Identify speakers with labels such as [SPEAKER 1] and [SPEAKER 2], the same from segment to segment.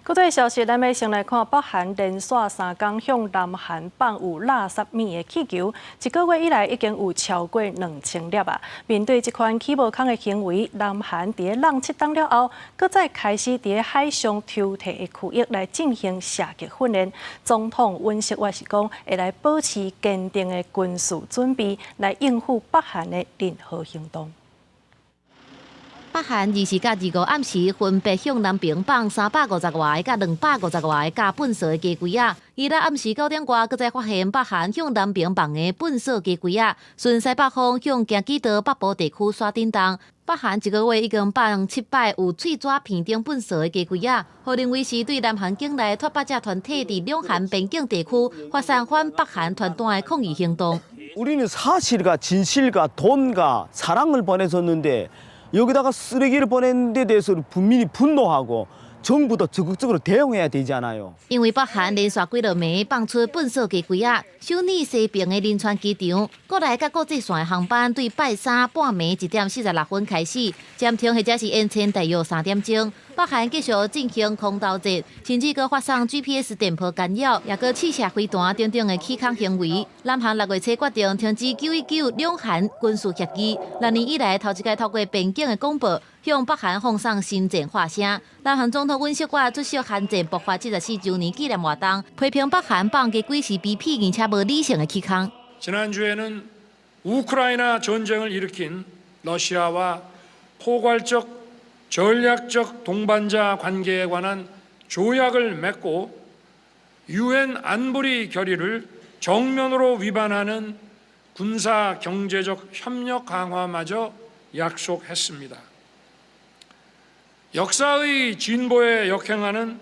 [SPEAKER 1] 國際消息，咱欲先來看，北韓連續3工向南韓放有垃圾物的氣球，一個月以來已經有超過2000粒啊！面對這款起無空的行為，南韓佇咧弄七冬了後，閣再開始佇咧海上抽屜的區域來進行射擊訓練。總統尹錫悅是講，會來保持堅定的軍事準備，來應付北韓的任何行動。
[SPEAKER 2] 北韓24佮25暗時分別向南爿放350外个佮250外个加糞埽的雞胿仔。伊拉暗時9點外，閣再發現北韓向南爿放的糞埽雞胿仔，順西北風向京畿道北部地區徙振動。北韓一個月已經放七擺有碎紙片等糞埽的雞胿仔，予認為是對南韓境內脫北者團體佇兩韓邊境地區發散反北韓傳單的抗議行動。
[SPEAKER 3] 우리는 사실과 진실과 돈과 사랑을 보내줬는데 여기다가 쓰레기를 보낸 데 대해서 국민이 분노하고 정부도 적극적으로 대응해야 되잖아요.
[SPEAKER 2] 因為北韓連續幾落暝放出糞埽雞胿仔，首爾西爿的仁川機場，國內佮國際線的航班對拜三半暝1點46分開始暫停，或者是延遲大約3點鐘。北韓繼續進行空投戰，甚至閣發送 GPS 電波干擾，也閣試射飛彈等等的起空行為。南韓6月初決定停止9.19兩韓軍事協議，6年以來頭一擺透過邊境的廣播向北韓放送心戰發聲。南韓總統尹錫悅出席韓戰爆發74週年紀念活動，批評北韓放雞胿是卑鄙而且無理性的起空。
[SPEAKER 4] 지난주에는 우크라이나 전쟁을 일으킨 러시아와 포괄적 전략적 동반자 관계에 관한 조약을 맺고 유엔 안보리 결의를 정면으로 위반하는 군사 경제적 협력 강화마저 약속했습니다. 역사의 진보에 역행하는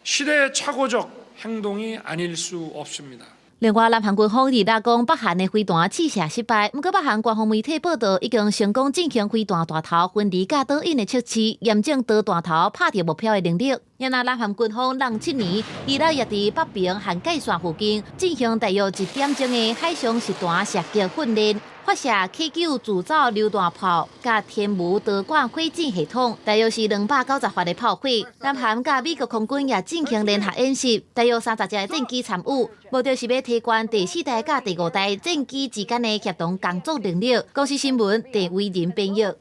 [SPEAKER 4] 시대착오적 행동이 아닐 수 없습니다.
[SPEAKER 2] 另外，南韓軍方二六講北韓的飛彈試射失敗，毋過北韓官方媒體報導已經成功進行飛彈彈頭分離佮導引的測試，驗證導彈頭拍著目標的能力。然後南韓軍方弄7年，伊拉也佇北爿韓界線附近進行大約1點鐘的海上實彈射擊訓練，發射 K9自走榴彈炮佮天蕪導彈火箭系統，大約是290發的炮火。南韓佮美國空軍也進行聯合演習，大約30隻的戰機參與，目的是欲提懸第四代佮第五代戰機之間的協同工作能力。公視新聞鄭偉仁編譯。